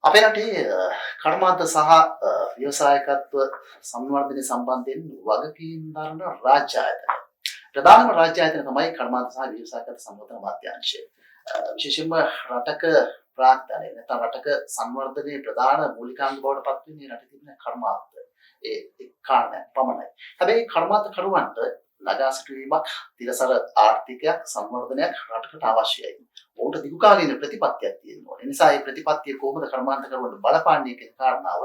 අපේ රටේ කර්මාන්ත සහ ව්‍යවසායකත්ව සංවර්ධනය සම්බන්ධයෙන් වගකීම් දරන රාජ්‍ය ආයතන. ප්‍රධානම රාජ්‍ය ආයතන තමයි කර්මාන්ත සහ ව්‍යවසායකත්ව සංවර්ධන අමාත්‍යාංශය. විශේෂයෙන්ම රටක ප්‍රාග්ධනය නැත්නම් රටක සංවර්ධනයේ ප්‍රධාන මූලිකාංග බවට පත් වෙන්නේ රටේ තිබෙන කර්මාන්ත. ඒ එක් කාරණයක් පමණයි. හැබැයි කර්මාන්ත කරුවන්ට නගා සිටුවීමක්, තිරසර ආර්ථිකයක්, සංවර්ධනයක් රටකට අවශ්‍යයි. ඔවුන්ට දිගුකාලීන ප්‍රතිපත්තියක් තියෙන්න ඕනේ. ඒ නිසා මේ ප්‍රතිපත්තිය කොහොමද කර්මාන්ත කරුවන්ට බලපාන්නේ කියන කාරණාව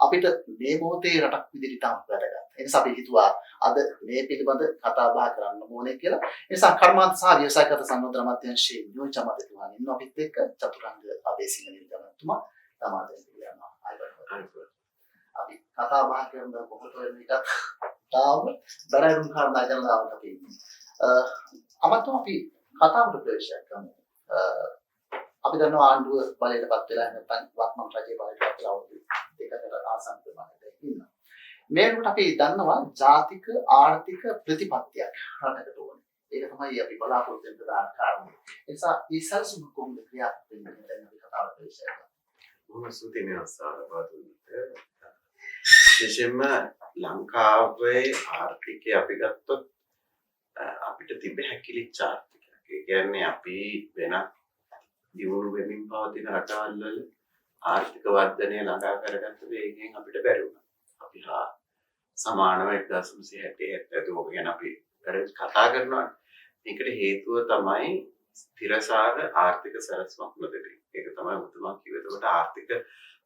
අපිට මේ මොහොතේ රටක් විදිහට ඉතාම වැදගත්. ඒ නිසා අපි හිතුවා අද මේ පිළිබඳ කතා බහ කරන්න ඕනේ කියලා. ඒ නිසා කර්මාන්ත සහ ව්‍යවසායකත්ව සංවර්ධන අමාත්‍යාංශයේ නියෝජ්‍ය අමාත්‍යතුමා ඉන්නවා අපිත් එක්ක, චතුරංග අබේසිංහ නියෝජ්‍ය අමාත්‍යතුමා තමාදෙන් පිළිගන්නවා. ආයුබෝවන්. අපි කතා බහ කරන මොහොත වෙන එකත් තාම බැරෑරුම් කාරණා ජනතාවට අපි ඉන්නේ. අමාත්‍යතුමා, අපි කතාවට ප්‍රවේශයක් කරමු. අපි දන්නවා ආණ්ඩුව බලයට පත් වෙලා නැත්නම් වත්මන් රජය බලයට පත් වෙලා අවුරුදු 2කට ආසන්න ප්‍රමාණයක ඉන්නවා. මේ වෙනකොට අපි දන්නවා ජාතික ආර්ථික ප්‍රතිපත්තියක් රටකට ඕනේ. ඒක තමයි අපි බලාපොරොත්තු වෙන ප්‍රධාන කාරණය. ඒ නිසා මේ සැලසුම කොහොමද ක්‍රියාත්මක වෙන්නේ දැන් අපි කතාවට ප්‍රවේශ කරමු. බොහොම ස්තුතියි මේ අවස්ථාව ලබා දුන්නට. විශේෂයෙන්ම ලංකාවේ ආර්ථිකය අපි ගත්තොත් අපිට තිබෙ හැකිලිච්ච ආර්ථිකයක්. ඒ කියන්නේ අපි වෙනත් දියුණු වෙමින් පවතින රටවල් වල ආර්ථික වර්ධනය ළඟා කරගත්ත වේගයෙන් අපිට බැරි වුණා. අපි හා සමානව 1960 72 ඕක ගැන අපි වැඩි කතා කරනවා. මේකට හේතුව තමයි ස්ථිරසාර ආර්ථික සැලැස්මක් නොතිබීම. ඒක තමයි ඔබතුමා කිව්වේ. එතකොට ආර්ථික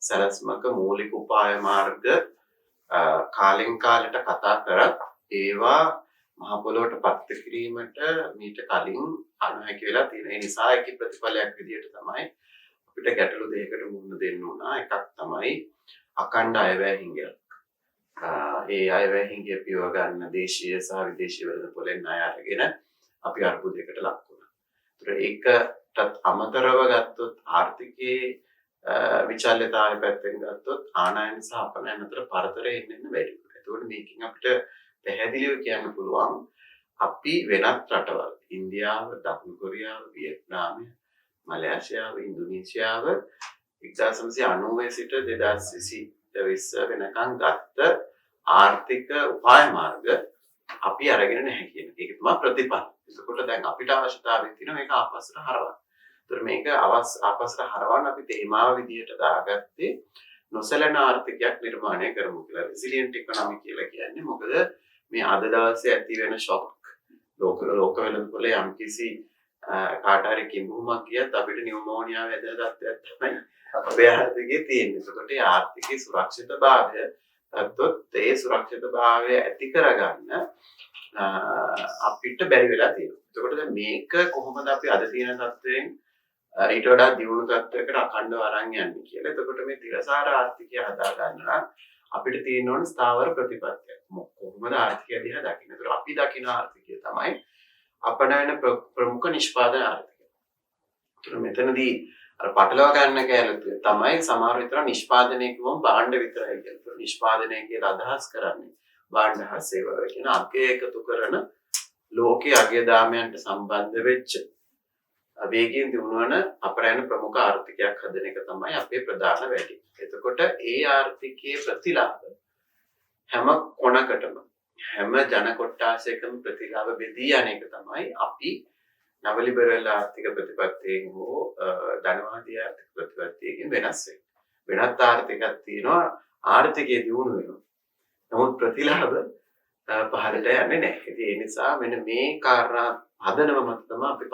සැලැස්මක මූලික උපාය මාර්ග කාලෙන් කාලෙට කතා කරත් ඒවා මහ පොළොවට පත්‍ය කිරීමට මීට කලින් අනුහැකි වෙලා තියෙනවා. ඒ නිසා ඒකේ ප්‍රතිඵලයක් විදිහට තමයි අපිට ගැටලු දෙකකට මුහුණ දෙන්න වුණා. එකක් තමයි අඛණ්ඩ අයවැය හිඟයක්. ඒ අයවැය හිඟය පියව ගන්න දේශීය සහ විදේශීය වෙළඳ පොලෙන් ණය අරගෙන අපි අර්බුදයකට ලක් වුණා. ඒතර ඒකටත් අමතරව ගත්තොත් ආර්ථිකයේ විචල්‍යතාවය පැත්තෙන් ගත්තොත් ආනයන සහ අපනයන අතර පරතරය එන්න එන්න වැඩි වෙනවා. එතකොට මේකෙන් අපිට පැහැදිලිව කියන්න පුළුවන් අපි වෙනත් රටවල් ඉන්දියාව, දකුණු කොරියාව, වියට්නාමය, මලේසියාව, ඉන්දුනීසියාව 1990 සිට 2020 වෙනකන් ගත්ත ආර්ථික උපාය මාර්ග අපි අරගෙන නැහැ කියන එක. ඒක තමයි ප්‍රතිඵල. එතකොට දැන් අපිට අවශ්‍යතාවයක් තියෙනවා මේක ආපස්සට හරවන්න. ඒතර මේක ආපස්සට හරවන්න අපි තේමාව විදිහට දාගත්තේ නොසැලෙන ආර්ථිකයක් නිර්මාණය කරමු කියලා. රෙසිලියන්ට් ඉකොනොමි කියලා කියන්නේ මොකද මේ අද දවසේ ඇති වෙන ෂොක් ලෝක ලෝක වෙළඳපොලේ යම්කිසි කාට හරි කිඹුමක් ගියත් අපිට නියුමෝනියාව හැදෙන තත්ත්වයක් තමයි අපේ ආර්ථිකයේ තියෙන්නේ. එතකොට ඒ ආර්ථිකයේ සුරක්ෂිතභාවය ගත්තොත් ඒ සුරක්ෂිතභාවය ඇති කරගන්න අපිට බැරි වෙලා තියෙනවා. එතකොට දැන් මේක කොහොමද අපි අද තියෙන තත්ත්වයෙන් ඊට වඩා දියුණු තත්ත්වයකට අඛණ්ඩව අරන් යන්නේ කියලා. එතකොට මේ තිරසාර ආර්ථිකය හදා ගන්න නම් අපිට තියෙන්න ඕන ස්ථාවර ප්‍රතිපත්තියක්. කොහොමද ආර්ථිකය දිහා දකින්නේ? එතකොට අපි දකින ආර්ථිකය තමයි අපනයන ප්‍රමුඛ නිෂ්පාදන ආර්ථිකය. එතකොට මෙතනදී අර පටලවා ගන්න කැලේ තමයි සමහර විතර නිෂ්පාදනය කිව්වම භාණ්ඩ විතරයි කියලා. එතකොට නිෂ්පාදනය කියලා අදහස් කරන්නේ භාණ්ඩ හා සේවා කියන අගය එකතු කරන ලෝකයේ අගය දාමයන්ට සම්බන්ධ වෙච්ච වේගයෙන් දියුණු වන අපරයන ප්‍රමුඛ ආර්ථිකයක් හදන එක තමයි අපේ ප්‍රධාන වැඩේ. එතකොට ඒ ආර්ථිකයේ ප්‍රතිලාභ හැම කොනකටම හැම ජන කොට්ටාසයකම ප්‍රතිලාභ බෙදී යන එක තමයි අපි නව ලිබරල් ආර්ථික ප්‍රතිපත්තියෙන් හෝ ධනවාදී ආර්ථික ප්‍රතිපත්තියකින් වෙනස් වෙන්නේ. වෙනත් ආර්ථිකයක් තියෙනවා, ආර්ථිකය දියුණු වෙනවා. නමුත් ප්‍රතිලාභ පහළට යන්නේ නැහැ. ඉතින් ඒ නිසා මෙන්න මේ කාරණා පදනම මත තමයි අපි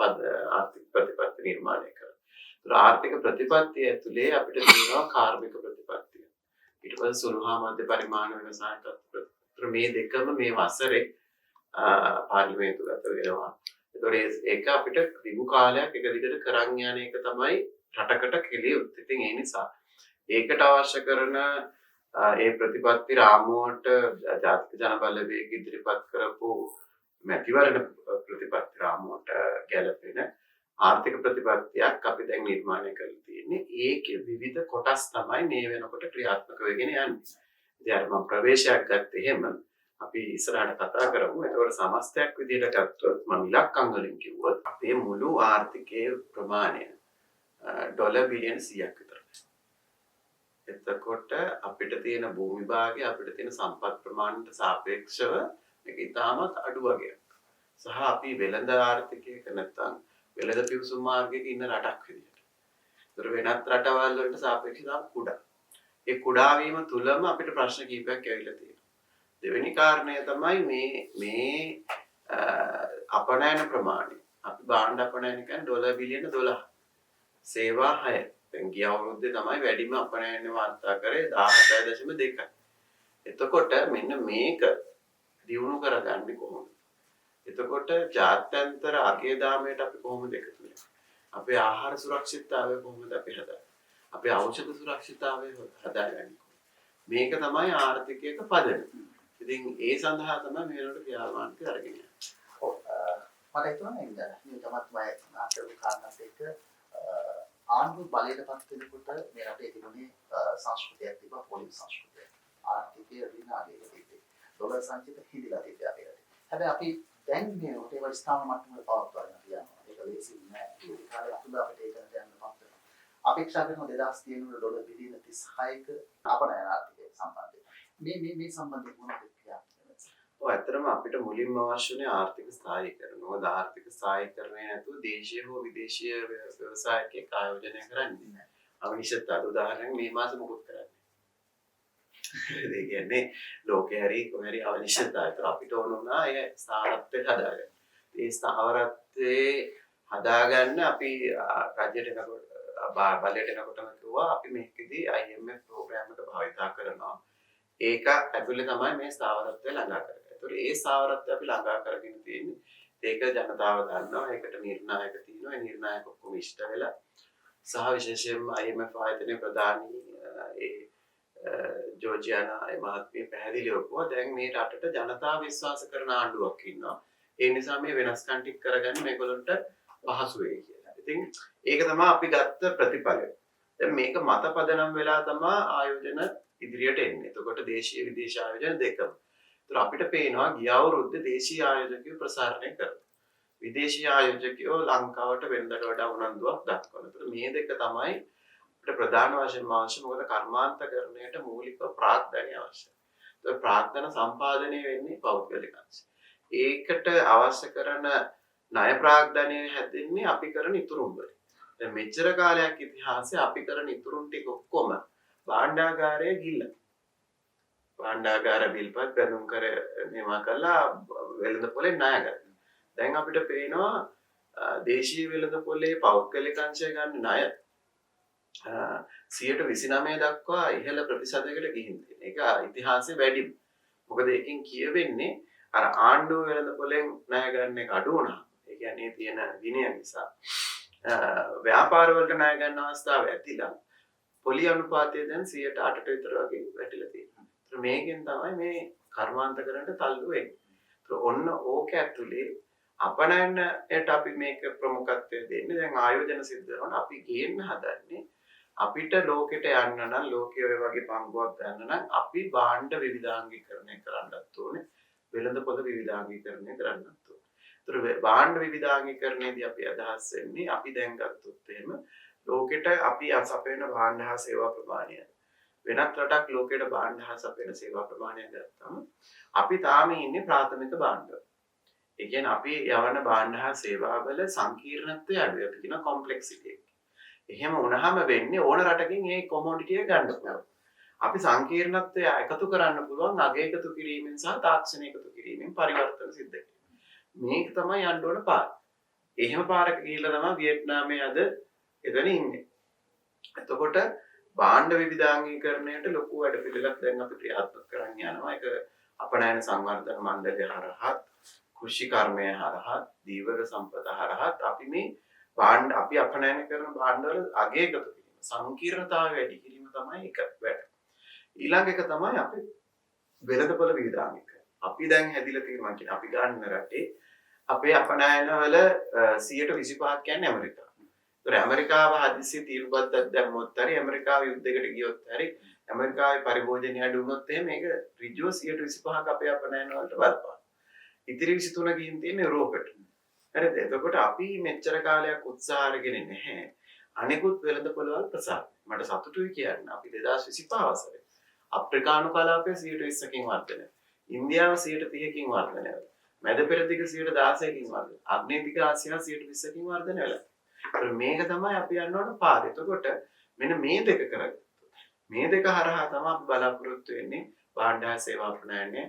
ආර්ථික ප්‍රතිපත්ති නිර්මාණය කරන්නේ. ඒතර ආර්ථික ප්‍රතිපත්තිය ඇතුලේ අපිට තියෙනවා කාර්මික ප්‍රතිපත්තිය. ඊට පස්සේ සුළු හා මධ්‍ය පරිමාණ ව්‍යවසායකත්ව ප්‍රතිපත්තිය. ඒතර මේ දෙකම මේ වසරේ පාර්ලිමේන්තුගත වෙනවා. ඒතකොට ඒක අපිට දිගු කාලයක් එක දිගට කරන් යන එක තමයි රටකට කෙලිය යුත්තේ. ඉතින් ඒ නිසා ඒකට අවශ්‍ය කරන ඒ ප්‍රතිපත්ති රාමුවට ජාතික ජන බලවේග ඉදිරිපත් කරපු මැතිවරණ ප්‍රතිපත්ති රාමුවට ගැලපෙන ආර්ථික ප්‍රතිපත්තියක් අපි දැන් නිර්මාණය කරලා තියෙන්නේ. ඒකේ විවිධ කොටස් තමයි මේ වෙනකොට ක්‍රියාත්මක වෙගෙන යන්නේ. ඉතින් අර මම ප්‍රවේශයක් ගත්තේ එහෙම අපි ඉස්සරහට කතා කරමු. එතකොට සමස්තයක් විදිහට ගත්තොත් මම ඉලක්කම් වලින් කිව්වොත් අපේ මුළු ආර්ථිකයේ ප්‍රමාණය ඩොලර් බිලියන 100ක් විතර. එතකොට අපිට තියෙන භූමි භාගය අපිට තියෙන සම්පත් ප්‍රමාණයට සාපේක්ෂව මේක ඉතාමත් අඩු වගයක්. සහ අපි වෙළඳ ආර්ථිකයක නැත්තම් වෙළඳ පිවිසුම් මාර්ගයක ඉන්න රටක් විදියට. ඒතර වෙනත් රටවල් වලට සාපේක්ෂව තාම කුඩා. ඒ කුඩා වීම තුලම අපිට ප්‍රශ්න කීපයක් ඇවිල්ලා තියෙනවා. දෙවෙනි කාරණය තමයි මේ මේ අපනයන ප්‍රමාණය. අපි භාණ්ඩ අපනයන කියන්නේ ඩොලර් බිලියන 12. සේවා 6. දැන් ගිය අවුරුද්දේ තමයි වැඩිම අපනයන වාර්තා කරේ 17.2යි. එතකොට මෙන්න මේක දියුණු කරගන්නේ කොහොමද? එතකොට ජාත්‍යන්තර අගය දාමයට අපි කොහොමද එකතු වෙන්නේ? අපේ ආහාර සුරක්ෂිතතාවය කොහොමද අපි හදාගන්නේ? අපේ ඖෂධ සුරක්ෂිතතාවය හදාගන්නේ කොහොමද? මේක තමයි ආර්ථිකයක පදනම. ඉතින් ඒ සඳහා තමයි මේ වෙනකොට ක්‍රියාමාර්ග අරගෙන යන්නේ. ඔව්, මට හිතුණා මේ නියුජ මහත්මයා කරපු කාරණාත් එක්ක ආණ්ඩුව බලයට පත් වෙනකොට මේ රටේ තිබුණේ සංස්කෘතියක් තිබ්බා, පොලිස් සංස්කෘතියක්. ආර්ථිකය ඍණ අගයක තිබ්බේ. ඩොලර් සංචිත හිඳිලා තිබ්බේ අපේ රටේ. හැබැයි අපි දැන් මේ රටේ ඒවා ස්ථාන මට්ටමකට පවත්වාගෙන යනවා. ඒක ලේසි නෑ. ඒ කාලය තුළ අපිට ඒකට යන්න පත් වෙනවා. අපේක්ෂා කරනවා 2030 වල ඩොලර් බිලියන 36ක අපනයන ආර්ථිකය සම්බන්ධයෙන්. මේ මේ මේ සම්බන්ධයෙන් මොනවද ක්‍රියාත්මක වෙන්නේ? ඔව්, ඇත්තටම අපිට මුලින්ම අවශ්‍ය වුණේ ආර්ථික ස්ථායීකරණ. මොකද ආර්ථික ස්ථායීකරණය නැතුව දේශීය හෝ විදේශීය ව්‍යවසායකයෙක් ආයෝජනය කරන්නේ නැහැ. අවිනිශ්චිතතාවය. උදාහරණයක් මේ මාසෙ මොකොත් කරන්නේ. ඒ කියන්නේ ලෝකේ හරි කොහේ හරි අනිශ්චිතතාවය. ඒතර අපිට ඕන වුණා ඒ ස්ථාවරත්වය හදාගන්න. ඒ ස්ථාවරත්වයේ හදාගන්න අපි රජයට එනකොට බලයට එනකොටම කිව්වා අපි මේකෙදි IMF programme එක භාවිතා කරනවා. ඒක ඇතුලේ තමයි මේ ස්ථාවරත්වය ළඟා කරගන්නේ. ඒතර ඒ ස්ථාවරත්වය අපි ළඟා කරගෙන තියෙන්නේ. ඒක ජනතාව දන්නවා. ඒකට නිර්ණායක තියෙනවා. ඒ නිර්ණායක ඔක්කොම ඉෂ්ට වෙලා සහ විශේෂයෙන්ම IMF ආයතනයේ ප්‍රධානී ඒ ජෝර්ජියානා ඒ මහත්මිය පැහැදිලිව කිව්වා දැන් මේ රටට ජනතාව විශ්වාස කරන ආණ්ඩුවක් ඉන්නවා. ඒ නිසා මේ වෙනස්කම් ටික කරගන්න මේගොල්ලන්ට පහසු වෙයි කියලා. ඉතින් ඒක තමයි අපි ගත්ත ප්‍රතිඵලය. දැන් මේක මත පදනම් වෙලා තමයි ආයෝජන ඉදිරියට එන්නේ. එතකොට දේශීය විදේශ ආයෝජන දෙකම. ඒතර අපිට පේනවා ගිය අවුරුද්දේ දේශීය ආයෝජකයෝ ප්‍රසාරණය කරනවා. විදේශීය ආයෝජකයෝ ලංකාවට වෙනදට වඩා උනන්දුවක් දක්වනවා. ඒතර මේ දෙක තමයි අපිට ප්‍රධාන වශයෙන්ම අවශ්‍ය. මොකද කර්මාන්තකරණයට මූලික ප්‍රාග්ධනය අවශ්‍යයි. ඒතර ප්‍රාග්ධන සම්පාදනය වෙන්නේ පෞද්ගලික අංශය. ඒකට අවශ්‍ය කරන ණය ප්‍රාග්ධනය හැදෙන්නේ අපි කරන ඉතුරුම් වලින්. දැන් මෙච්චර කාලයක් ඉතිහාසයේ අපි කරන ඉතුරුම් ටික ඔක්කොම භාණ්ඩාගාරය ගිල්ලා. භාණ්ඩාගාර බිල්පත් බැඳුම් කර මේවා කරලා වෙළඳ පොලේ ණය ගන්න. දැන් අපිට පේනවා දේශීය වෙළඳ පොලේ පෞද්ගලික අංශය ගන්න ණය 29% දක්වා ඉහළ ප්‍රතිශතයකට ගිහින් තියෙනවා. ඒක ඉතිහාසයේ වැඩිම. මොකද ඒකෙන් කියවෙන්නේ අර ආණ්ඩුව වෙළඳ පොලෙන් ණය ගන්න එක අඩු වුණා. ඒ කියන්නේ තියෙන විනය නිසා ව්‍යාපාර වලට ණය ගන්න අවස්ථාව ඇතිලා පොලි අනුපාතය දැන් 8%ට විතර වගේ වැටිලා තියෙනවා. ඒතර මේකෙන් තමයි මේ කර්මාන්තකරණයට තල්ලු වෙන්නේ. ඒතර ඔන්න ඕක ඇතුලේ අපනයනයට අපි මේක ප්‍රමුඛත්වය දෙන්නේ. දැන් ආයෝජන සිද්ධ වෙනකොට අපි ගේන්න හදන්නේ අපිට ලෝකෙට යන්න නම් ලෝකයේ ඔය වගේ පංගුවක් ගන්න නම් අපි භාණ්ඩ විවිධාංගීකරණය කරන්නත් ඕනේ. වෙළඳ පොළ විවිධාංගීකරණය කරන්නත් ඕනේ. ඒතර භාණ්ඩ විවිධාංගීකරණයේදී අපි අදහස් වෙන්නේ අපි දැන් ගත්තොත් එහෙම ලෝකෙට අපි සපයන භාණ්ඩ හා සේවා ප්‍රමාණය වෙනත් රටක් ලෝකෙට භාණ්ඩ හා සපයන සේවා ප්‍රමාණය ගත්තම අපි තාම ඉන්නේ ප්‍රාථමික භාණ්ඩ. ඒ කියන්නේ අපි යවන භාණ්ඩ හා සේවාවල සංකීර්ණත්වය අඩුයි. අපි කියන කොම්ප්ලෙක්සිටි එක. එහෙම වුණාම වෙන්නේ ඕන රටකින් ඒ කොමොඩිටි එක ගන්න පුළුවන්. අපි සංකීර්ණත්වය එකතු කරන්න පුළුවන් අග එකතු කිරීමෙන් සහ තාක්ෂණ එකතු කිරීමෙන් පරිවර්තන සිද්ධ කිරීම. මේක තමයි යන්න ඕන පාර. එහෙම පාරක ගිහිල්ලා තමයි වියට්නාමයේ අද එතන ඉන්නේ. එතකොට භාණ්ඩ විවිධාංගීකරණයට ලොකු වැඩ පිළිවෙලක් දැන් අපි ක්‍රියාත්මක කරන් යනවා. ඒක අපනයන සංවර්ධන මණ්ඩලය හරහත්, කෘෂි කර්මය හරහත්, දීවර සම්පත හරහත් අපි මේ භාණ්ඩ අපි අපනයන කරන භාණ්ඩවල අගය එකතු කිරීම, සංකීර්ණතාවය වැඩි කිරීම තමයි එක වැඩ. ඊළඟ එක තමයි අපි වෙළඳපොළ විවිධාංගීකරණය. අපි දැන් හැදිලා තියෙනවා කියන්නේ අපි ගන්න රටේ අපේ අපනයන වල 25% කියන්නේ ඇමරිකාව. ඒතර ඇමරිකාව හදිසිය තීරුබද්දක් දැම්මොත් හරි ඇමරිකාව යුද්ධයකට ගියොත් හරි ඇමරිකාවේ පරිභෝජනය අඩු වුණොත් එහෙම මේක ඍජුව 25%ක් අපේ අපනයන වලට බලපානවා. ඉතිරි 23 ගිහින් තියෙන්නේ යුරෝපෙට. හරිද? එතකොට අපි මෙච්චර කාලයක් උත්සාහ අරගෙන නැහැ. අනෙකුත් වෙළඳ පොළවල් ප්‍රසාරණය. මට සතුටුයි කියන්න අපි 2025 වසරේ අප්‍රිකානු කලාපය 120කින් වර්ධනය, ඉන්දියාව 130කින් වර්ධනය වෙලා, මැද පෙරදිග 16%කින් වර්ධනය, අග්නේය දිග ආසියාව 120කින් වර්ධනය වෙලා. ඒතර මේක තමයි අපි යන්න ඕන පාර. එතකොට මෙන්න මේ දෙක කරගත්තොත්, මේ දෙක හරහා තමයි අපි බලාපොරොත්තු වෙන්නේ භාණ්ඩ හා සේවා අපනයනය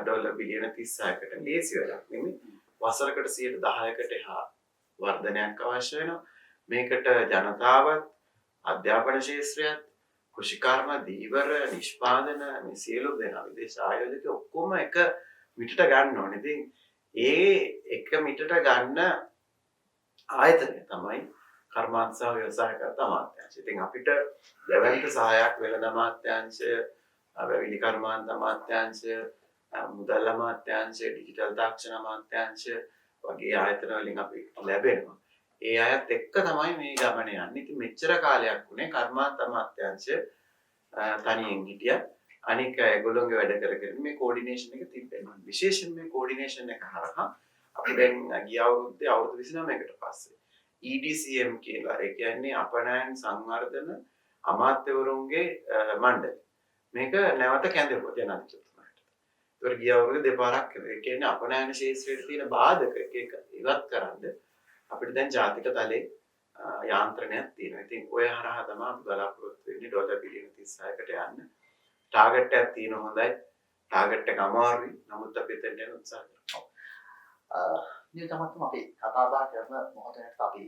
ඩොලර් බිලියන 36කට. ලේසි වැඩක් නෙමෙයි. වසරකට 10%කට එහා වර්ධනයක් අවශ්‍ය වෙනවා. මේකට ජනතාවත්, අධ්‍යාපන ක්ෂේත්‍රයත්, කෘෂිකර්ම, දීවර, නිෂ්පාදන මේ සියලු දෙනා විදේශ ආයෝජක ඔක්කොම එක මිටට ගන්න ඕනේ. ඉතින් ඒ එක මිටට ගන්න ආයතනය තමයි කර්මාන්ත සහ ව්‍යවසායකත්ව අමාත්‍යාංශය. ඉතින් අපිට දැවැන්ත සහායක් වෙළඳ අමාත්‍යාංශය, වැවිලි කර්මාන්ත අමාත්‍යාංශය, මුදල් අමාත්‍යාංශය, ඩිජිටල් තාක්ෂණ අමාත්‍යාංශය වගේ ආයතන වලින් අපි ලැබෙනවා. ඒ අයත් එක්ක තමයි මේ ගමන යන්නේ. ඉතින් මෙච්චර කාලයක් වුණේ කර්මාන්ත අමාත්‍යාංශය තනියෙන් හිටියා. අනික ඒගොල්ලොන්ගේ වැඩ කර කර මේ කෝඩිනේෂන් එක තිබෙනවා. විශේෂයෙන් මේ කෝඩිනේෂන් එක හරහා අපි දැන් ගිය අවුරුද්දේ අවුරුදු 29කට පස්සේ EDCM කියලා, ඒ කියන්නේ අපනයන සංවර්ධන අමාත්‍යවරුන්ගේ මණ්ඩලය. මේක නැවත කැඳවුවා ජනාධිපතිතුමාට. ඒතර ගිය අවුරුද්දේ දෙපාරක්, ඒ කියන්නේ අපනයන ක්ෂේත්‍රයට තියෙන බාධක එක එක ඉවත් කරන්න අපිට දැන් ජාතික තලයේ යාන්ත්‍රණයක් තියෙනවා. ඉතින් ඔය හරහා තමයි අපි බලාපොරොත්තු වෙන්නේ ඩොලර් බිලියන 36කට යන්න. ටාගට් එකක් තියෙන හොඳයි. ටාගට් එක අමාරුයි. නමුත් අපි එතනට යන්න උත්සාහ කරනවා. නියුතමත්ම අපි කතා බහ කරන මොහොතේට අපි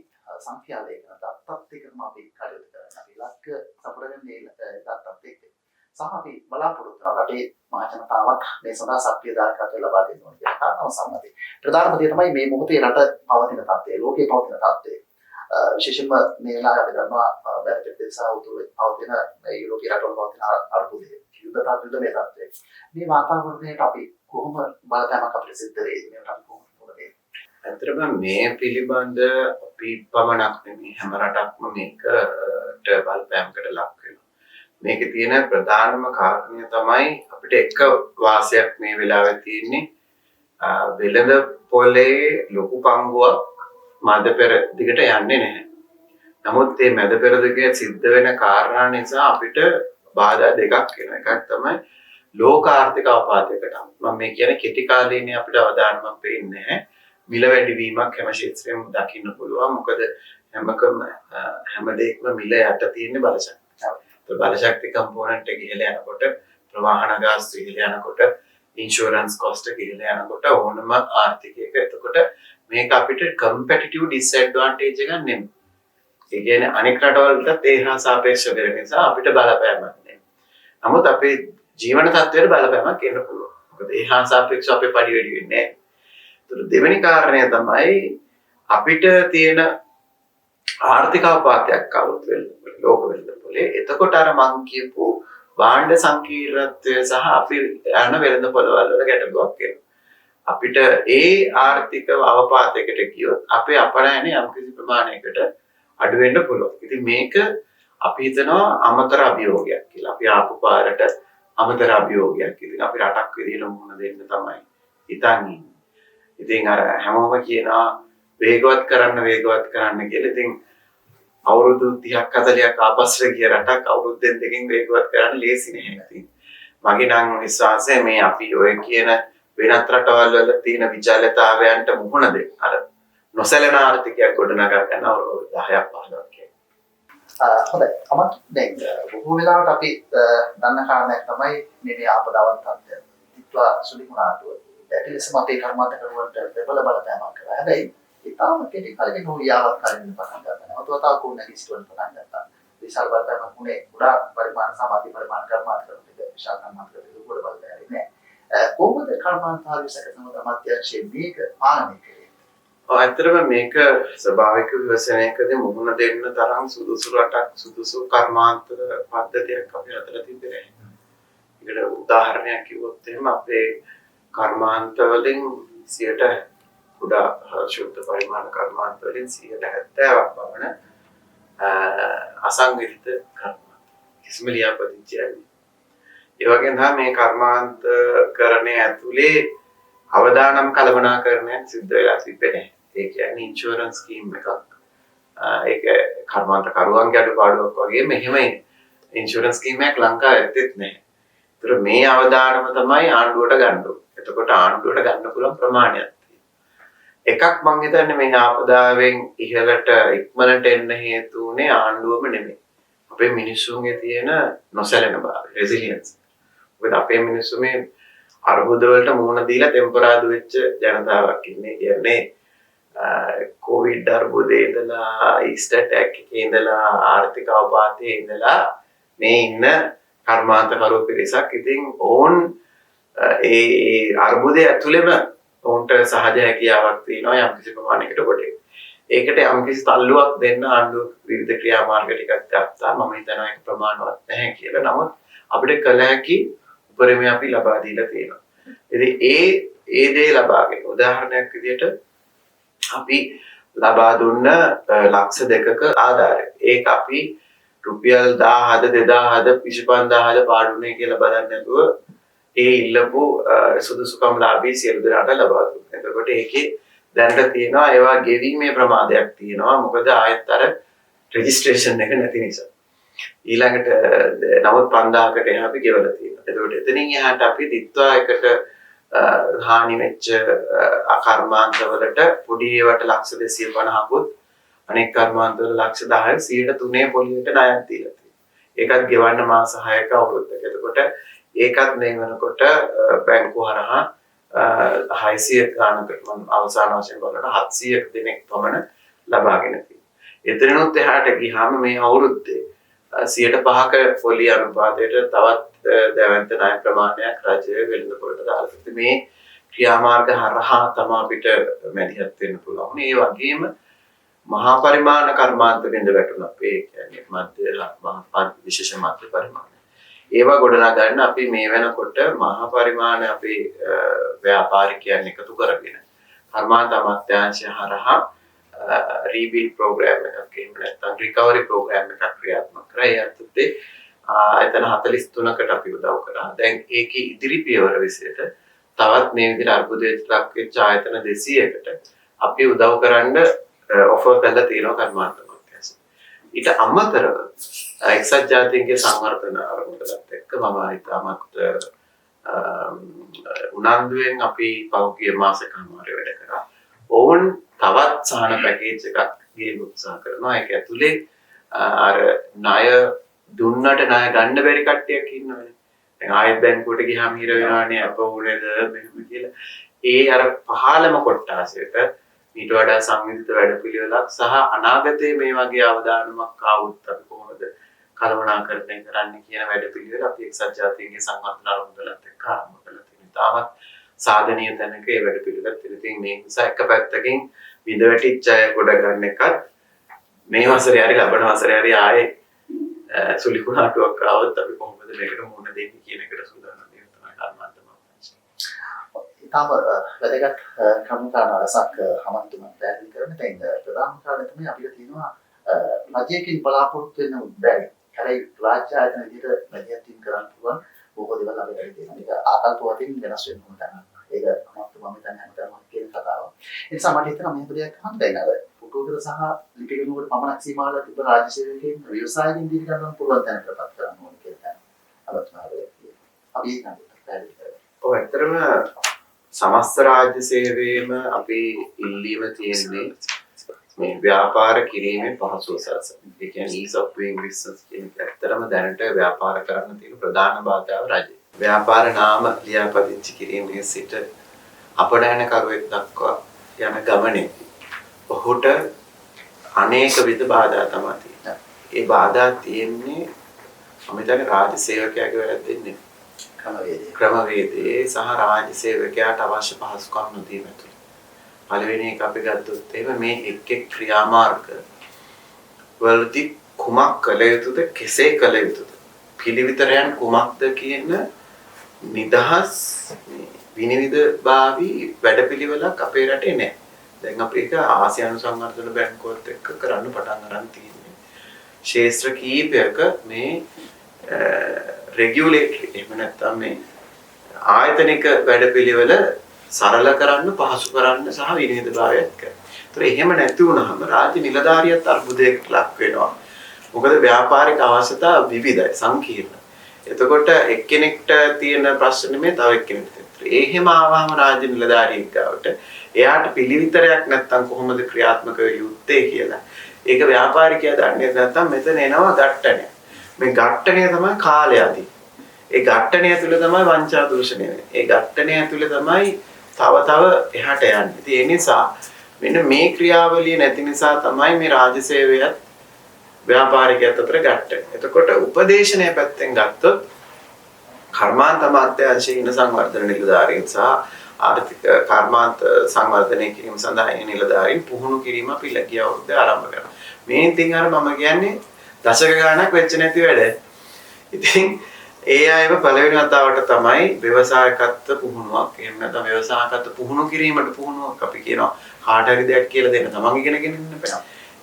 සංඛ්‍යා ලේඛන දත්තත් එක්කම අපි කටයුතු කරන්නේ. අපි ඉලක්ක සපුරගෙන මේ දත්තත් එක්ක සහ අපි බලාපොරොත්තු වෙන රටේ මහ ජනතාවක් මේ සඳහා සක්‍රිය දායකත්වය ලබා දෙන්න ඕනේ කියන කාරණාව සම්මතයි. ප්‍රධානම දේ තමයි මේ මොහොතේ රට පවතින තත්ත්වය, ලෝකයේ පවතින තත්ත්වය. විශේෂයෙන්ම මේ වෙලාවේ අපි දන්නවා බැරපෙත් සහ උතුරේ පවතින මේ යුරෝපීය රටවල පවතින අර්බුදය, යුද්ධ මේ තත්ත්වය. මේ වාතාවරණයට අපි කොහොම බලපෑමක් අපිට සිද්ධ වෙයිද? මේකට අපි කොහොම මුහුණ දෙන්නේ? ඇත්තටම මේ පිළිබඳ අපි පමණක් නෙමෙයි හැම රටක්ම මේකට බලපෑමකට ලක් වෙනවා. මේකේ තියෙන ප්‍රධානම කාරණය තමයි අපිට එක වාසියක් මේ වෙලාවේ තියෙන්නේ වෙළඳ පොලේ ලොකු පංගුවක් මැද පෙර දිගට යන්නේ නැහැ. නමුත් මේ මැද පෙර දිගේ සිද්ධ වෙන කාරණා නිසා අපිට බාධා දෙකක් එනවා. එකක් තමයි ලෝක ආර්ථික අවපාතයකට. මම මේ කියන්නේ කෙටි කාලීනයේ අපිට අවදානමක් පේන්නේ නැහැ. මිල වැඩිවීමක් හැම ක්ෂේත්‍රයෙම දකින්න පුළුවන්. මොකද හැම දෙයක්ම මිල යට තියෙන බලශක්තිය. බලශක්ති කම්පොනන්ට් එක ඉහළ යනකොට, ප්‍රවාහන ගාස්තු ඉහළ යනකොට, ඉන්ෂුරන්ස් කොස්ට් එක ඉහළ යනකොට ඕනම ආර්ථිකයක එතකොට මේක අපිට කම්පිටිටිව් ඩිස්ඇඩ්වාන්ටේජ් එකක් නෙමෙයි. ඒ කියන්නේ අනෙක් රටවලටත් ඒ හා සාපේක්ෂ වෙන නිසා අපිට බලපෑමක් නෑ. නමුත් අපේ ජීවන තත්ත්වයට බලපෑමක් එන්න පුළුවන්. මොකද ඒ හා සාපේක්ෂව අපේ පඩි වැඩි වෙන්නේ නෑ. ඒතර දෙවෙනි කාරණය තමයි අපිට තියෙන ආර්ථික අවපාතයක් આવොත් ලෝක වෙළඳ පොලේ. එතකොට අර මං කියපු භාණ්ඩ සංකීර්ණත්වය සහ අපි යන වෙළඳ පොළවල් වල ගැටලුවක් එනවා. අපිට ඒ ආර්ථික අවපාතයකට ගියොත් අපේ අපනයන යම්කිසි ප්‍රමාණයකට අඩු වෙන්න පුළුවන්. ඉතින් මේක අපි හිතනවා අමතර අභියෝගයක් කියලා. අපි ආපු පාරට අමතර අභියෝගයක්. ඉතින් අපි රටක් විදිහට මුහුණ දෙන්න තමයි හිතන් ඉන්නේ. ඉතින් අර හැමෝම කියනවා වේගවත් කරන්න වේගවත් කරන්න කියලා. ඉතින් අවුරුදු 30ක් 40ක් ආපස්සට ගිය රටක් අවුරුද්දෙන් දෙකකින් වේගවත් කරන්න ලේසි නෑ. ඉතින් මගේ නම් විශ්වාසය මේ අපි ඔය කියන වෙනත් රටවල් වල තියෙන විචාලතාවයන්ට මුහුණ දෙන්න අර නොසැලෙන ආර්ථිකයක් ගොඩනගා ගන්න අවුරුදු 10ක් 15ක් කියන්නේ. හොඳයි. අමත් දැන් බොහෝ වෙලාවට අපි දන්න කාරණයක් තමයි මේ ආපදාවන් තත්ත්වය. තිත්වා සුලිමුණාටුව. ඇති ලෙසම අපේ කර්මාන්තකරුවන්ට ප්‍රබල බලපෑමක් කළා. හැබැයි ඉතාම කෙටි කාලෙකින් ඔහු යාවත් කාලෙකින් පටන් ගත්තා. නැවත වතාවක් ඔහු නැගී සිටවන්න පටන් ගත්තා. විශාල බලපෑමක් වුණේ කුඩා පරිමාණ සහ මධ්‍ය පරිමාණ කර්මාන්තකරුවන්ට විශාල කර්මාන්තකරුවන්ට ලොකුවට බලපෑවේ නෑ. කොහොමද කර්මාන්ත හා විසක සමග අමාත්‍යාංශයේ මේක පාලනය කළේ? ඔව් ඇත්තටම මේක ස්වභාවික විවසනයකදී මුහුණ දෙන්න තරම් සුදුසු රටක් සුදුසු කර්මාන්ත පද්ධතියක් අපි අතර තිබෙන්නේ නැහැ. ඒකට උදාහරණයක් කිව්වොත් එහෙම අපේ කර්මාන්ත වලින් 100ට කුඩා ශුද්ධ පරිමාණ කර්මාන්ත වලින් 70ක් පමණ අසංවිධිත කර්මාන්ත. කිසිම ලියාපදිංචියක් නෑ. ඒ වගේම තමයි මේ කර්මාන්තකරණය ඇතුලේ අවදානම් කළමනාකරණයක් සිද්ධ වෙලා තිබෙන්නේ නැහැ. ඒ කියන්නේ ඉන්ෂුරන්ස් ස්කීම් එකක් ඒක කර්මාන්ත කරුවන්ගේ අඩුපාඩුවක් වගේම එහෙම ඉන්ෂුරන්ස් ස්කීම් එකක් ලංකාවේ ඇත්තෙත් නැහැ. ඒතර මේ අවදානම තමයි ආණ්ඩුවට ගන්න ඕනේ. එතකොට ආණ්ඩුවට ගන්න පුළුවන් ප්‍රමාණයක් තියෙනවා. එකක් මං හිතන්නේ මේ ආපදාවෙන් ඉහළට ඉක්මනට එන්න හේතු වුණේ ආණ්ඩුවම නෙමෙයි. අපේ මිනිස්සුන්ගේ තියෙන නොසැලෙන භාවය, රෙසිලියන්ස්. මොකද අපේ මිනිස්සු මේ අර්බුද වලට මුහුණ දීලා ටෙම්පරාදු වෙච්ච ජනතාවක් ඉන්නේ. කියන්නේ කොවිඩ් අර්බුදේ ඉඳලා ඊස්ටර් ඇටැක් එකේ ඉඳලා ආර්ථික අවපාතයේ ඉඳලා මේ ඉන්න කර්මාන්තකරු පිරිසක්. ඉතින් ඔවුන් ඒ අර්බුදය ඇතුළෙම ඔවුන්ට සහජ හැකියාවක් තියෙනවා යම්කිසි ප්‍රමාණයකට කොට. ඒකට යම්කිසි තල්ලුවක් දෙන්න ආණ්ඩුව විවිධ ක්‍රියාමාර්ග ටිකක් ගත්තා. මම හිතනවා ඒක ප්‍රමාණවත් නැහැ කියලා. නමුත් අපිට කළ හැකි උපරිමය අපි ලබා දීලා තියෙනවා. ඉතින් ඒ දේ ලබාගෙන උදාහරණයක් විදිහට අපි ලබා දුන්න ලක්ෂ 2ක ආධාරය. ඒක අපි රුපියල් 1000ද 2000ද 25000ද පාඩුනේ කියලා බලන්නේ නැතුව ඒ ඉල්ලපු සුදුසුකම්ලාභී සියලු දෙනාට ලබා දුන්නා. එතකොට ඒකේ දැනට තියෙනවා ඒවා ගෙවීමේ ප්‍රමාදයක් තියෙනවා. මොකද ආයෙත් අර රෙජිස්ට්‍රේෂන් එක නැති නිසා. ඊළඟට නමුත් 5000කට එහා අපි ගෙවලා තියෙනවා. එතකොට එතනින් එහාට අපි දිත්වා එකට හානි වෙච්ච කර්මාන්තවලට පොඩි ඒවට ලක්ෂ 250කුත් අනෙක් කර්මාන්තවල ලක්ෂ 10 103 පොලියට ණයක් දීලා තියෙනවා. ඒකත් ගෙවන්න මාස 6ක අවුරුද්දක. එතකොට ඒකත් මේ වෙනකොට බැංකුව හරහා 600 ගානකට මම අවසාන වශයෙන් බලනකොට 700 දෙනෙක් පමණ ලබාගෙන තියෙනවා. එතනනොත් එහාට ගියාම මේ අවුරුද්දේ 5%ක පොලි අනුපාතයට තවත් දැවැන්ත ණය ප්‍රමාණයක් රජය වෙළඳපොළට දාලා තියෙනවා. මේ ක්‍රියාමාර්ග හරහා තමයි අපිට මැදිහත් වෙන්න පුළුවන්. ඒ වගේම මහා පරිමාණ කර්මාන්ත බිඳ වැටුණා. ඒ කියන්නේ මධ්‍ය මහා විශේෂ මධ්‍ය පරිමාණ. ඒවා ගොඩනගන්න අපි මේ වෙනකොට මහා පරිමාණ අපේ ව්‍යාපාරිකයන් එකතු කරගෙන කර්මාන්ත අමාත්‍යාංශය හරහා රීබිල්ඩ් ප්‍රෝග්‍රෑම් එකක් එහෙම නැත්නම් රිකවරි ප්‍රෝග්‍රෑම් එකක් ක්‍රියාත්මක කරා. ඒ අර්ථයෙන් ආයතන 43කට අපි උදව් කරා. දැන් ඒකේ ඉදිරි පියවර විදිහට තවත් මේ විදිහට අර්බුදයට ලක් වෙච්ච ආයතන 200කට අපි උදව් කරන්න ඔෆර් කරලා තියෙනවා කර්මාන්ත අමාත්‍යාංශය. ඊට අමතරව එක්සත් ජාතීන්ගේ සංවර්ධන අරමුදලත් එක්ක මම ඉතාමත් උනන්දුවෙන් අපි පහුගිය මාසෙකමාරේ වැඩ කරා. ඔවුන් තවත් සහන පැකේජ් එකක් ගේන්න උත්සාහ කරනවා. ඒක ඇතුලේ අර ණය දුන්නට ණය ගන්න බැරි කට්ටියක් ඉන්නවනේ. දැන් ආයෙත් බැංකුවට ගියාම හිර වෙනවනේ අප උනේද මෙහෙම කියලා. ඒ අර පහළම කොට්ටාසයට ඊට වඩා සංවිධිත වැඩපිළිවෙලක් සහ අනාගතයේ මේ වගේ අවදානමක් ආවොත් අපි කොහොමද කළමනාකරණය කරන්න කියන වැඩපිළිවෙල අපි එක්සත් ජාතීන්ගේ සංවර්ධන අරමුදලත් එක්ක ආරම්භ කරලා තියෙනවා. තාමත් සාධනීය තැනක ඒ වැඩපිළිවෙලක් තියෙනවා. ඉතින් මේ නිසා එක පැත්තකින් විඳ වැටිච්ච අය ගොඩ ගන්න එකත් මේ වසරේ හරි ලබන වසරේ හරි ආයේ සුලිකුණාටුවක් ආවොත් අපි කොහොමද මේකට මුහුණ දෙන්නේ කියන එකට සූදානම් වෙන්න තමයි කර්මාන්ත අමාත්‍යාංශය. ඉතාම වැදගත් කරුණු කාරණා රසක් හමන්තුමන් පැහැදිලි කරන. දැන් ප්‍රධානම කාරණා තමයි අපිට තියෙනවා රජයකින් බලාපොරොත්තු වෙන්න බැරි. හැබැයි රාජ්‍ය ආයතන විදිහට මැදිහත් වීම කරන්න පුළුවන් බොහෝ දේවල් අපේ රටේ තියෙනවා. ඒක ආකල්ප වශයෙන් වෙනස් වෙන්න ඕන තරම්. ඒක හමන්තුමන් හිතන්නේ හැමදාම කියන කතාවක්. ඒ නිසා මට හිතෙනවා මෙහෙම දෙයක් අහන්න දැන් අර ෆොටෝග්‍රැෆර් සහ ලිපිගනුවට පමණක් සීමා වෙලා තිබ්බ රාජ්‍ය සේවකයන් ව්‍යවසායකින් දිවි ගන්න පුළුවන් තැනකටපත් කරන්න ඕන කියලා තැන. අලුත්ම අපි ඒක පැහැදිලි කරමු. ඔව් ඇත්තටම සමස්ත රාජ්‍ය සේවයේම අපි ඉල්ලීම තියෙන්නේ මේ ව්‍යාපාර කිරීමේ පහසුව සලසන. ඒ කියන්නේ ease of doing business කියන එක. ඇත්තටම දැනට ව්‍යාපාර කරන්න තියෙන ප්‍රධාන බාධාව රජය. ව්‍යාපාර නාම ලියාපදිංචි කිරීමේ සිට අපනයනකරුවෙක් දක්වා යන ගමනේදී ඔහුට අනේක විද බාධා තමයි තියෙන්නේ. ඒ බාධා තියෙන්නේ මම හිතන්නේ රාජ්‍ය සේවකයාගේ වැරද්දෙන් නෙමෙයි. ක්‍රමවේදයේ සහ රාජ්‍ය සේවකයාට අවශ්‍ය පහසුකම් නොදීම තුළ. පළවෙනි එක අපි ගත්තොත් එහෙම මේ එක් එක් ක්‍රියාමාර්ග වලදී කුමක් කළ යුතුද, කෙසේ කළ යුතුද, පිළිවිතරයන් කුමක්ද කියන නිදහස් විනිවිදභාවී වැඩපිළිවෙලක් අපේ රටේ නැහැ. දැන් අපි ඒක ආසියානු සංවර්ධන බැංකුවත් එක්ක කරන්න පටන් අරන් තියෙන්නේ. ක්ෂේත්‍ර කීපයක මේ රෙගියුලේටරි එහෙම නැත්නම් මේ ආයතනික වැඩපිළිවෙල සරල කරන්න, පහසු කරන්න සහ විනිවිදභාවයත් කරන්න. ඒතර එහෙම නැති වුණාම රාජ්‍ය නිලධාරියත් අර්බුදයකට ලක් වෙනවා. මොකද ව්‍යාපාරික අවශ්‍යතා විවිධයි, සංකීර්ණයි. එතකොට එක්කෙනෙක්ට තියෙන ප්‍රශ්න නෙමෙයි තව එක්කෙනෙක්ට තියෙන. එහෙම ආවම රාජ්‍ය නිලධාරියෙක් ගාවට එයාට පිළිවිතරයක් නැත්තම් කොහොමද ක්‍රියාත්මක වෙ යුත්තේ කියලා. ඒක ව්‍යාපාරිකයා දන්නේ නැත්තම් මෙතන එනවා ඝට්ටනය. මේ ඝට්ටනය තමයි කාලය අධි. ඒ ඝට්ටනය තුළ තමයි වංචා දූෂණය වෙන්නේ. ඒ ඝට්ටනය තුළ තමයි තව තව එහාට යන්නේ. ඉතින් ඒ නිසා මෙන්න මේ ක්‍රියාවලිය නැති නිසා තමයි මේ රාජ්‍ය සේවයත් ව්‍යාපාරිකයත් අතර ගැටෙන්නේ. එතකොට උපදේශනය පැත්තෙන් ගත්තොත් කර්මාන්ත අමාත්‍යාංශයේ ඉන්න සංවර්ධන නිලධාරීන් සහ ආර්ථික කර්මාන්ත සංවර්ධනය කිරීම සඳහා ඉන්න නිලධාරීන් පුහුණු කිරීම අපි ගිය අවුරුද්දේ ආරම්භ කරා. මේ ඉතින් අර මම කියන්නේ දශක ගාණක් වෙච්ච නැති වැඩ. ඉතින් ඒ අයව පළවෙනි වතාවට තමයි ව්‍යවසායකත්ව පුහුණුවක්, එහෙම නැත්නම් ව්‍යවසායකත්ව පුහුණු කිරීමට පුහුණුවක් අපි කියනවා. කාට හරි දෙයක් කියලා දෙන්න තමන් ඉගෙනගෙන ඉන්න බෑ.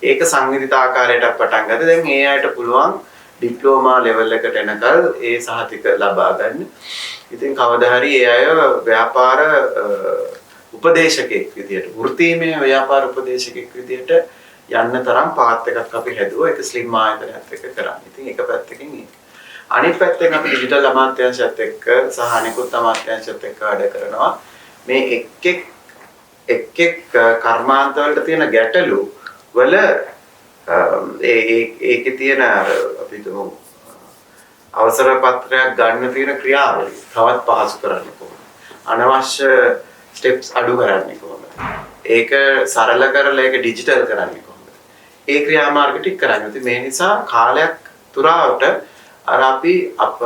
ඒක සංවිධිත ආකාරයට පටන් ගත්තා. දැන් ඒ අයට පුළුවන් ඩිප්ලෝමා ලෙවල් එකට එනකල් ඒ සහතික ලබා ගන්න. ඉතින් කවදා හරි ඒ අය ව්‍යාපාර උපදේශකෙක් විදියට, වෘත්තීමය ව්‍යාපාර උපදේශකෙක් විදියට යන්න තරම් පාත් එකක් අපි හැදුවා. ඒක ස්ලිම් ආයතනයත් එක්ක කරන්නේ. ඉතින් එක පැත්තකින් ඒක. අනිත් පැත්තෙන් අපි ඩිජිටල් අමාත්‍යාංශයත් එක්ක සහ අනිකුත් අමාත්‍යාංශයත් එක්ක වැඩ කරනවා. මේ එක් එක් කර්මාන්ත වලට තියෙන ගැටලු වල ඒ ඒකේ තියෙන අර අපි හිතමු අවසර පත්‍රයක් ගන්න තියෙන ක්‍රියාවලිය තවත් පහසු කරන්න කොහොමද? අනවශ්‍ය ස්ටෙප්ස් අඩු කරන්නේ කොහොමද? ඒක සරල කරලා ඒක ඩිජිටල් කරන්නේ කොහොමද? ඒ ක්‍රියාමාර්ග ටික කරන්නේ. ඉතින් මේ නිසා කාලයක් තුරාවට අර අපි අප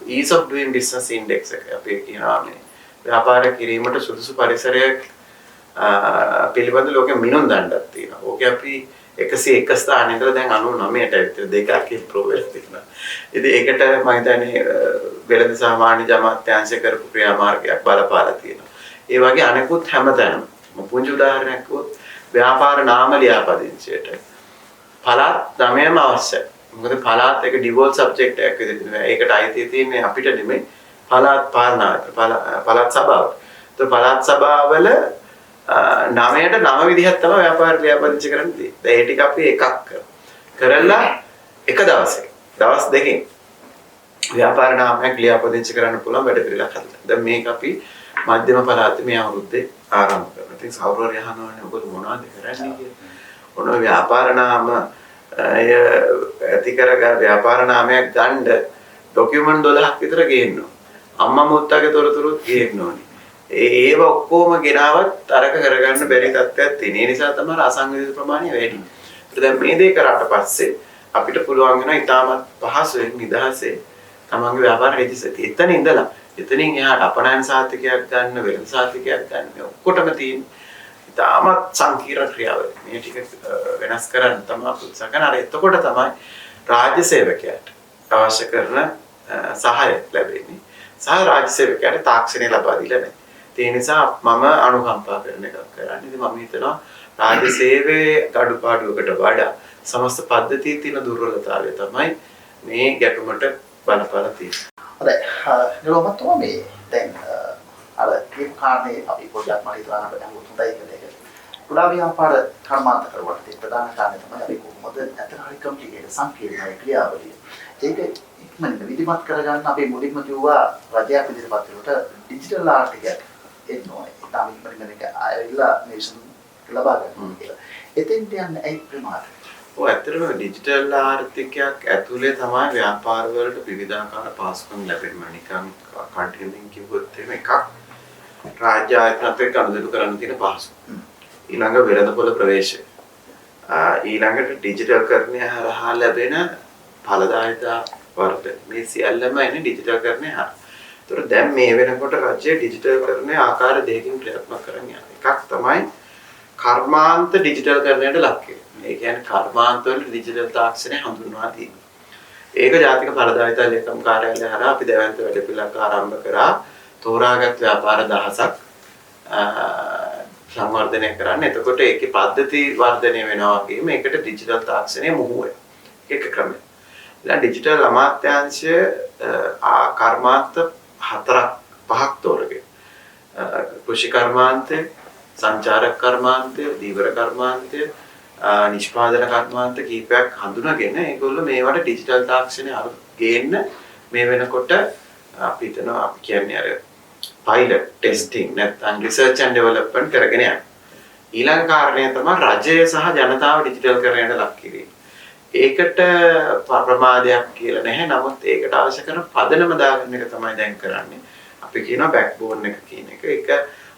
ease of doing business index එක අපි කියනවා මේ ව්‍යාපාර කිරීමට සුදුසු පරිසරයක් පිළිබඳ ලෝකෙ මිනුම් දණ්ඩක් තියෙනවා. ඕකේ අපි 101 ස්ථානයේ ඉඳලා දැන් 99ට ඇවිත් දෙකක් ඉම්ප්‍රූව් වෙලා තියෙනවා. ඉතින් ඒකට මම හිතන්නේ වෙළඳ සහ වාණිජ අමාත්‍යාංශය කරපු ක්‍රියාමාර්ගයක් බලපාලා තියෙනවා. ඒ වගේ අනෙකුත් හැමතැනම මම පුංචි උදාහරණයක් කිව්වොත් ව්‍යාපාර නාම ලියාපදිංචියට පළාත් 9ම අවශ්‍යයි. මොකද පළාත් එක ඩිවෝල් සබ්ජෙක්ට් එකක් විදිහට නෙමෙයි. ඒකට අයිතිය තියෙන්නේ අපිට නෙමෙයි, පළාත් පාලනාවට, පළාත් සභාවට. ඒතර පළාත් සභාවල 9ට 9 විදිහක් තමයි ව්‍යාපාර ලියාපදිංචි කරන්න තියෙන්නේ. දැන් ඒ ටික අපි එකක් කරලා එක දවසක, දවස් දෙකකින් ව්‍යාපාර නාමයක් ලියාපදිංචි කරන්න පුළුවන් වැඩ පිළිවෙලක් හදලා. දැන් මේක අපි මධ්‍යම පළාතේ මේ අවුරුද්දේ ආරම්භ කරනවා. ඉතින් කවුරු හරි අහනවනේ ඔයගොල්ලෝ මොනවද කරන්නේ කියලා. ඔන්න ව්‍යාපාර නාම එය ඇති කරගන්න ව්‍යාපාර නාමයක් ගන්න ඩොකියුමන්ට් 12ක් විතර ගේන්න ඕන. අම්මා මුත්තාගේ තොරතුරුත් ගේන්න ඕනේ. ඒව ඔක්කොම ගෙනාවත් අරක කරගන්න බැරි තත්ත්වයක් තියෙන. ඒ නිසා තමයි අසංවිධිත ප්‍රමාණය වැඩි. ඒත් දැන් මේ දේ කරාට පස්සේ අපිට පුළුවන් වෙනවා ඉතාමත් පහසුවෙන් නිදහසේ තමන්ගේ ව්‍යාපාර රෙජිස්ටර්. එතන ඉඳලා එතනින් එහාට අපනයන සහතිකයක් ගන්න, වෙළඳ සහතිකයක් ගන්න මේ ඔක්කොටම තියෙන ඉතාමත් සංකීර්ණ ක්‍රියාවලිය. මේ ටික වෙනස් කරන්න තමයි අපි උත්සාහ කරන්නේ. අර එතකොට තමයි රාජ්‍ය සේවකයාට අවශ්‍ය කරන සහාය ලැබෙන්නේ. සහ රාජ්‍ය සේවකයාට තාක්ෂණය ලබා දීලා නැහැ. ඒ නිසා මම අනුකම්පා කරන එකක් කරන්නේ. ඉතින් මම හිතනවා රාජ්‍ය සේවයේ අඩුපාඩුවකට වඩා සමස්ත පද්ධතියේ තියෙන දුර්වලතාවය තමයි මේ ගැටුමට බලපාලා තියෙන්නේ. හොඳයි. නිරෝමතුමා මේ දැන් අර කියපු කාරණේ අපි පොඩ්ඩක් මම හිතනවා අපිට හොඳයි කියලා ඒක. කුඩා ව්‍යාපාර කර්මාන්ත කරුවට තියෙන ප්‍රධාන කාරණේ තමයි අපි කොහොමද ඇත්තට හරි කම්ප්ලිකේටඩ් සංකීර්ණ ක්‍රියාවලිය. ඒක ඉක්මනින් විධිමත් කරගන්න අපි මුලින්ම කිව්වා රජයක් විදිහට පත් වෙනකොට ඩිජිටල් ආර්ථිකයක් එන්න ඕනේ. ඉතාම ඉක්මනින් මේක ආයෙලා මේ විසඳුම් ලබා ගන්න කියලා. එතෙන්ට යන්න ඇයි ප්‍රමාද? ඔව් ඇත්තටම ඩිජිටල් ආර්ථිකයක් ඇතුලේ තමයි ව්‍යාපාර වලට විවිධාකාර පහසුකම් ලැබෙන්නේ. නිකන් කන්ටිනියුින් කිව්වොත් එහෙම එකක් රාජ්‍ය ආයතනත් එක්ක ගනුදෙනු කරන්න තියෙන පහසුකම්. ඊළඟ වෙළඳපොළ ප්‍රවේශය. ඊළඟට ඩිජිටල් කරණය හරහා ලැබෙන ඵලදායිතා වර්ධනය. මේ සියල්ලම එන්නේ ඩිජිටල් කරණය හරහා. ඒතර දැන් මේ වෙනකොට රජය ඩිජිටල් කරණය ආකාර දෙකකින් ක්‍රියාත්මක කරන් යනවා. එකක් තමයි කර්මාන්ත ඩිජිටල් කරණයට ලක් කිරීම. ඒ කියන්නේ කර්මාන්ත වල ඩිජිටල් තාක්ෂණය හඳුන්වා දීම. ඒක ජාතික ඵලදායිතා ලේකම් කාර්යාලය හරහා අපි දැවැන්ත වැඩපිළිවෙලක් ආරම්භ කරා. තෝරාගත් ව්‍යාපාර දහසක් සංවර්ධනය කරන්න. එතකොට ඒකේ පද්ධති වර්ධනය වෙනවා වගේම ඒකට ඩිජිටල් තාක්ෂණය මුහු වෙනවා. ඒක එක ක්‍රමයක්. ඊළඟ ඩිජිටල් අමාත්‍යාංශය කර්මාන්ත 4 5ක් තෝරගෙන කෘෂි කර්මාන්තය, සංචාරක කර්මාන්තය, දීවර කර්මාන්තය, නිෂ්පාදන කර්මාන්ත කීපයක් හඳුනාගෙන ඒගොල්ලෝ මේවට ඩිජිටල් තාක්ෂණය ගේන්න මේ වෙනකොට අපි හිතනවා අපි කියන්නේ අර පයිලට් ටෙස්ටිං නැත්නම් රිසර්ච් ඇන්ඩ් ඩෙවලොප්මන්ට් කරගෙන යනවා. ඊළඟ කාරණය තමයි රජය සහ ජනතාව ඩිජිටල් කරණයට ලක් කිරීම. ඒකට ප්‍රමාදයක් කියලා නැහැ. නමුත් ඒකට අවශ්‍ය කරන පදනම දාගන්න එක තමයි දැන් කරන්නේ. අපි කියනවා බෑක්බෝන් එක කියන එක. ඒක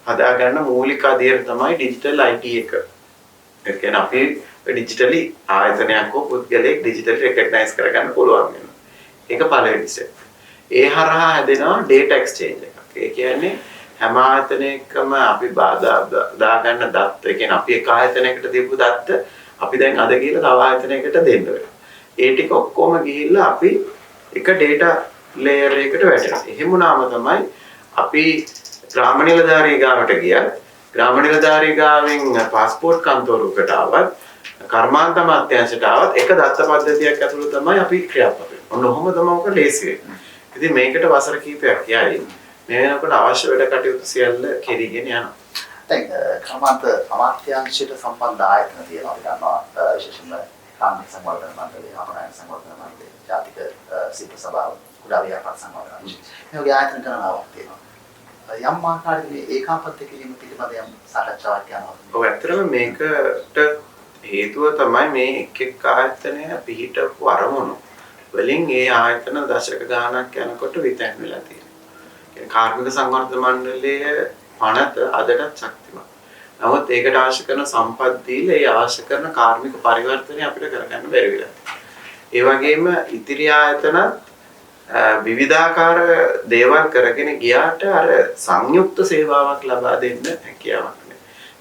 හදාගන්න මූලික අදියර තමයි ඩිජිටල් IT එක. ඒ කියන්නේ අපි ඩිජිටලි ආයතනයක් හෝ පුද්ගලයෙක් ඩිජිටලි රෙකග්නයිස් කරගන්න පුළුවන් වෙනවා. ඒක පළවෙනි ස්ටෙප්. ඒ හරහා හැදෙනවා ඩේටා එක්ස්චේන්ජ් එකක්. ඒ කියන්නේ හැම ආයතනයකම අපි දාගන්න දත්ත, ඒ කියන්නේ අපි එක ආයතනයකට දීපු දත්ත අපි දැන් අද ගිහලා තව ආයතනයකට දෙන්න වෙනවා. ඒ ටික ඔක්කොම ගිහිල්ලා අපි එක ඩේටා ලේයර් එකකට වැටෙනවා. එහෙම වුණාම තමයි අපි ග්‍රාම නිලධාරී ගාවට ගියත්, ග්‍රාම නිලධාරී ගාවෙන් පාස්පෝර්ට් කන්තෝරුවකට ආවත්, කර්මාන්ත අමාත්‍යාංශයට ආවත් එක දත්ත පද්ධතියක් ඇතුළත තමයි අපි ක්‍රියාත්මක වෙන්නේ. ඔන්න ඔහොම තමයි ඔක ලේසි වෙන්නේ. ඉතින් මේකට වසර කිහිපයක් යයි. මේ වෙනකොට අවශ්‍ය වැඩ කටයුතු සියල්ල කෙරීගෙන යනවා. දැන් කර්මාන්ත අමාත්‍යාංශයට සම්බන්ධ ආයතන තියෙනවා. අපි දන්නවා විශේෂයෙන්ම කාර්මික සංවර්ධන මණ්ඩලය, අපනයන සංවර්ධන මණ්ඩලය, ජාතික ශිල්ප සභාව, කුඩා ව්‍යාපාර සංවර්ධන අංශය. මේ වගේ ආයතන ගණනාවක් තියෙනවා. යම් ආකාරයක මේ ඒකාබද්ධ කිරීම පිළිබඳ යම් සාකච්ඡාවක් යනවා. ඔව්, ඇත්තටම මේකට හේතුව තමයි මේ එක් එක් ආයතනය පිහිටපු අරමුණු වලින් ඒ ආයතන දශක ගාණක් යනකොට විතැන් වෙලා තියෙනවා. කාර්මික සංවර්ධන මණ්ඩලයේ පනත අදටත් ශක්තිමත්. නමුත් ඒකට අවශ්‍ය කරන සම්පත් දීලා ඒ අවශ්‍ය කරන කාර්මික පරිවර්තනය අපිට කරගන්න බැරි වෙලා තියෙනවා. ඒ වගේම ඉතිරි ආයතනත් විවිධාකාර දේවල් කරගෙන ගියාට අර සංයුක්ත සේවාවක් ලබා දෙන්න හැකියාවක් නෑ.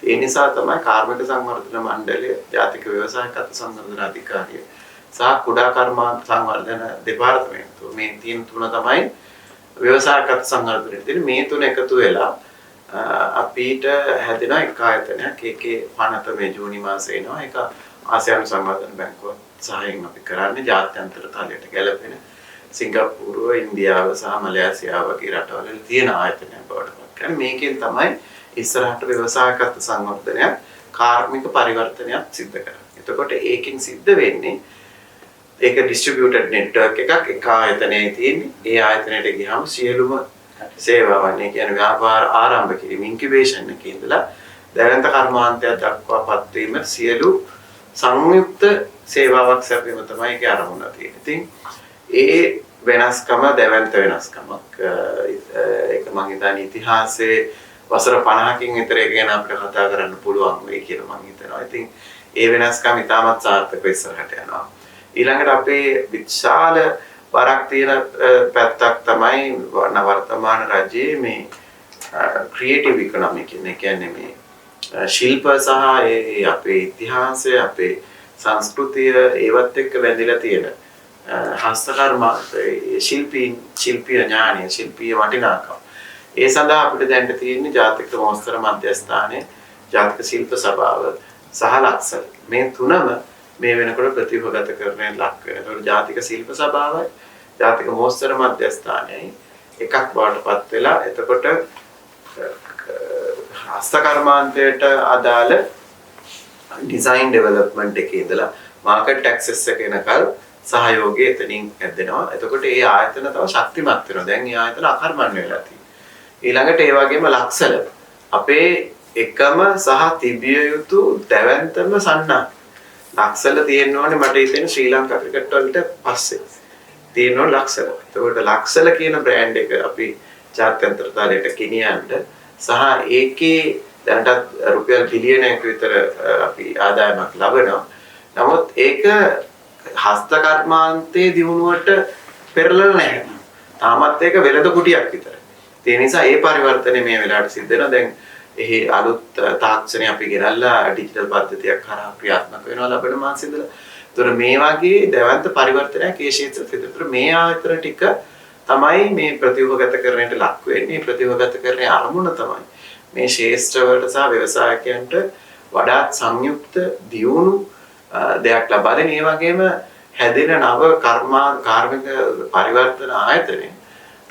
ඒ නිසා තමයි කාර්මික සංවර්ධන මණ්ඩලය, ජාතික ව්‍යවසායකත්ව සංවර්ධන අධිකාරිය සහ කුඩා කර්මාන්ත සංවර්ධන දෙපාර්තමේන්තුව මේ තියෙන තුන තමයි ව්‍යවසායකත්ව සංවර්ධනයේ තියෙන මේ තුන එකතු වෙලා අපිට හැදෙන එක ආයතනයක්. ඒකේ පනත මේ ජූනි මාසේ එනවා. ඒක ආසියානු සංවර්ධන බැංකුව සහයෙන් අපි කරන්නේ ජාත්‍යන්තර තලයට ගැලපෙන සිංගප්පූරුව, ඉන්දියාව සහ මලේසියාව වගේ රටවල තියෙන ආයතනයක් බවට පත් කරන්නේ. මේකෙන් තමයි ඉස්සරහට ව්‍යවසායකත්ව සංවර්ධනයක්, කාර්මික පරිවර්තනයක් සිද්ධ කරන්නේ. එතකොට ඒකෙන් සිද්ධ වෙන්නේ ඒක ඩිස්ට්‍රිබියුටඩ් නෙට්වර්ක් එකක්, එක ආයතනයේ තියෙන්නේ. ඒ ආයතනයට ගියාම සියලුම සේවාවන්, ඒ කියන්නේ ව්‍යාපාර ආරම්භ කිරීම, ඉන්කියුබේෂන් එකේ ඉඳලා දැවැන්ත කර්මාන්තයක් දක්වා පත්වීම සියලු සංයුක්ත සේවාවක් සැපයීම තමයි ඒකේ අරමුණ තියෙන්නේ. ඉතින් ඒ වෙනස්කම දැවැන්ත වෙනස්කමක්. ඒක මං හිතන්නේ ඉතිහාසයේ වසර 50කින් විතර ඒක ගැන අපිට කතා කරන්න පුළුවන් වෙයි කියලා මං හිතනවා. ඉතින් ඒ වෙනස්කම ඉතාමත් සාර්ථකව ඉස්සරහට යනවා. ඊළඟට අපේ විශාල බරක් තියෙන පැත්තක් තමයි වර්තමාන රජයේ මේ ක්‍රියේටිව් ඉකොනොමි කියන, ඒ කියන්නේ මේ ශිල්ප සහ ඒ අපේ ඉතිහාසය, අපේ සංස්කෘතිය ඒවත් එක්ක බැඳිලා තියෙන හස්තකර්ම, ශිල්පීන්, ශිල්පීය ඥානය, ශිල්පීය වටිනාකම. ඒ සඳහා අපිට දැනට තියෙන්නේ ජාතික මෝස්තර මධ්‍යස්ථානය, ජාතික ශිල්ප සභාව සහ ලක්සල. මේ තුනම මේ වෙනකොට ප්‍රතිව්‍යුහගත කරණයට ලක් වෙනවා. ඒතකොට ජාතික ශිල්ප සභාවයි ජාතික මෝස්තර මධ්‍යස්ථානයයි එකක් බවට පත් වෙලා එතකොට හස්තකර්මාන්තයට අදාළ ඩිසයින් ඩෙවලොප්මන්ට් එකේ ඉඳලා මාකට් ඇක්සස් එක එනකල් සහයෝගය එතනින් හැදෙනවා. එතකොට ඒ ආයතන තව ශක්තිමත් වෙනවා. දැන් ඒ ආයතන අකර්මණ්‍ය වෙලා තියෙනවා. ඊළඟට ඒ වගේම ලක්සල අපේ එකම සහ තිබිය යුතු දැවැන්තම සන්නා ලක්සල තියෙන්න ඕනේ. මට හිතෙන ශ්‍රී ලංකා ක්‍රිකට් වලට පස්සේ තියෙන්න ඕනේ ලක්සල. එතකොට ලක්සල කියන බ්‍රෑන්ඩ් එක අපි ජාත්‍යන්තර තලයට ගෙනියන්න සහ ඒකේ දැනටත් රුපියල් බිලියනයක විතර අපි ආදායමක් ලබනවා. නමුත් ඒක හස්තකර්මාන්තයේ දියුණුවට පෙරලලා නැහැ. තාමත් ඒක වෙළඳ කුටියක් විතරයි. ඒ නිසා ඒ පරිවර්තනය මේ වෙලාවට සිද්ධ වෙනවා. දැන් එහි අලුත් තාක්ෂණය අපි ගෙනල්ලා ඩිජිටල් පද්ධතියක් හරහා ක්‍රියාත්මක වෙනවා ලබන මාසෙ ඉඳලා. ඒතර මේ වගේ දැවැන්ත පරිවර්තනයක් ඒ ක්ෂේත්‍රෙ සිද්ධ වෙනවා. මේ ආයතන ටික තමයි මේ ප්‍රතිව්‍යුහගතකරණයට ලක් වෙන්නේ. මේ ප්‍රතිව්‍යුහගතකරණයේ අරමුණ තමයි මේ ක්ෂේත්‍රවලට සහ ව්‍යවසායකයන්ට වඩාත් සංයුක්ත දියුණු දෙයක් ලබා දෙන. ඒ වගේම හැදෙන නව කාර්මික පරිවර්තන ආයතනය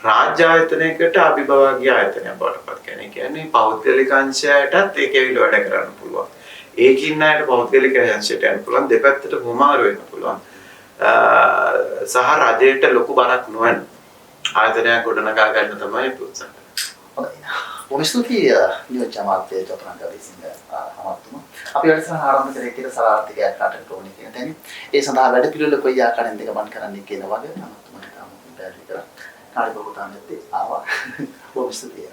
රාජ්‍ය ආයතනයකට අවිභාග්‍ය ආයතනයක් බවට පත් කරන. ඒ කියන්නේ පෞද්ගලික අංශයටත් ඒක ඇවිල්ලා වැඩ කරන්න පුළුවන්. ඒකින් අයට පෞද්ගලික අංශයට යන්න පුළුවන්. දෙපැත්තට හුමාරු වෙන්න පුළුවන්. සහ රජයට ලොකු බරක් නොවන ආයතනයක් ගොඩනගා ගන්න තමයි අපි උත්සාහ කරන්නේ. හොඳයි. බොහොම ස්තුතියි නියෝජ්‍ය අමාත්‍ය චතුරංග අබේසිංහ අමාත්‍යතුමා. අපි වැඩසටහන ආරම්භ කරේ කියලා සරල ආර්ථිකයක් රටකට ඕනේ කියන තැනින්. ඒ සඳහා වැඩ පිළිවෙල කොයි ආකාරයෙන්ද ගමන් කරන්නේ කියන වගේ අමාත්‍යතුමාට තාම පැහැදිලි කරා. කාර්ය බහුතාවෙත් ආවා. බොහොම ස්තුතියි.